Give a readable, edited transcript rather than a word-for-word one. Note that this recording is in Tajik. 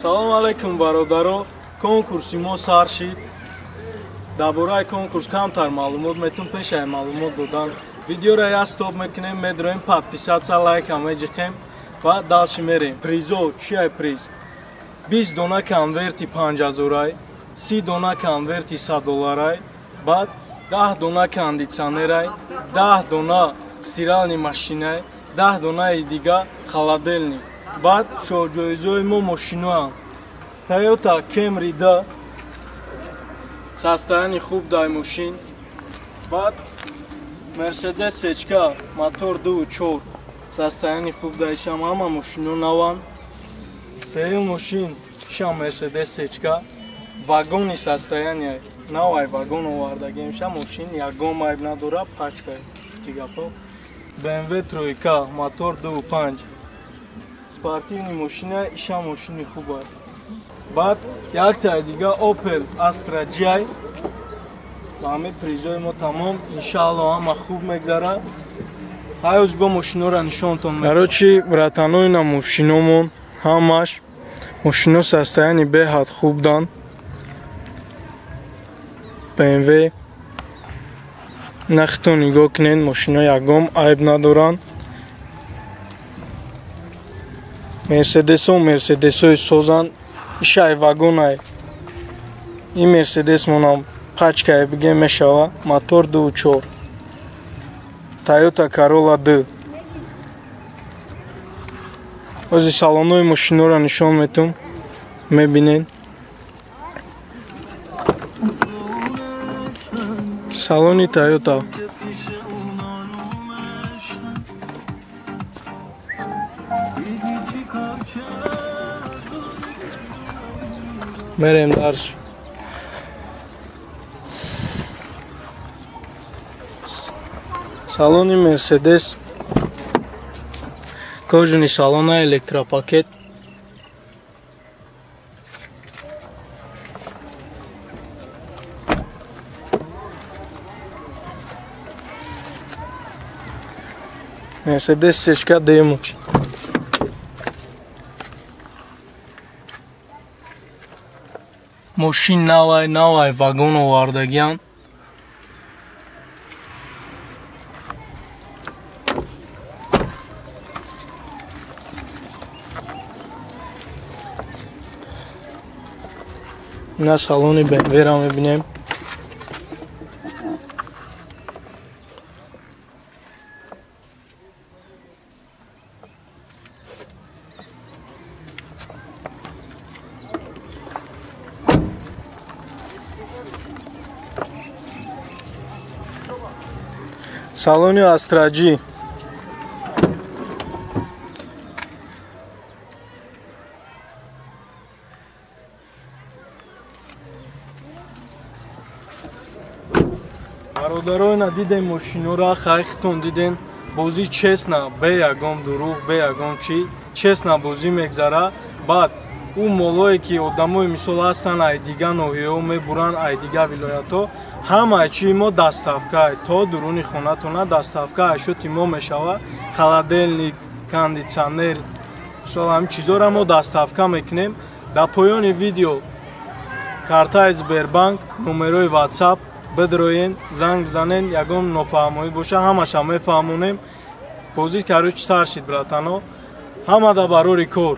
Салом алейкум, бародаро. Конкурси мо сар шид. Дар бораи конкурс камтар маълумот метун. Пешаи маълумот додан видеоро я стоп мекунем, медроем, подписаться, лайка меҷиқем ва дальше мерем. Призо чиай? Приз 20 дона конверти 5000-ай, 30 дона конверти 100 долларай, баъд 10 дона кондитсионерай, 10 дона стиральный машинай, 10 донаи дига холодильник. Баъд шоҳҷоизои мо мошиноам: Toyota Camry да состояние хуб дай мошин, баъд Mercedes сечка, мотор 2.4, состояние хуб дайшам, ҳама мошино наванд. Сеюм мошин шам Mercedes сечка, вагони состояние навай, вагон овардагимша, мошин ягон айб надора, пачка гапо. BMW тройка, мотор 2.5, спортивный мошина, иша мошини хуб аст. Баъд яктаи дига Opel Astra J. Ҳамаи призои мо тамом. Иншаалло, ҳама хуб мегзара. Ҳайоз бо мошинора нишонтон. Короче, братано, ина мошиномон, ҳамаш мошино состояние беҳад хуб дан. BMW нахто нигоҳ кунед, мошино ягон айб надоранд. Мерседесо, мерседесои созанд, ишай вагонай. Ин мерседес монам пачкае бигем мешава, мотор 2.4. Тойота Corolla д. Ози салонои мошинора нишон метум, мебинед. Салони Тойота. Мерем дарс. Салони Мерседес, кожаный салона, электропакет. Мерседес сечка демо. Мошин навай, навай, вагон овардагиан. На салони БМВ-ра мебинем. Салони Астра Ҷи. Бародаро, ина дидем мошинора, хайхтон дидем. Бозӣ честно, бе ягон дурӯғ, бе ягон чӣ, честно бозӣ мегзара. Баъд ӯ молое ки одамои мисол ҳастанд, ай дига ноҳияҳо мебуранд, ай дига вилоятҳо, ҳамаи чии мо доставка то дуруни хонатона, доставка ашёти мо мешавад. Холодильник, кондитсионер, мисол, ҳамин чизоро мо доставка мекунем. Дар поёни видео картаи Сбербанк, номерои WhatsApp, бидроен, занг бизанен, ягон нофаҳмоӣ боша, ҳамаша мефаҳмонем. Бозӣ, короче, сар шид, братано, ҳамада барори кор.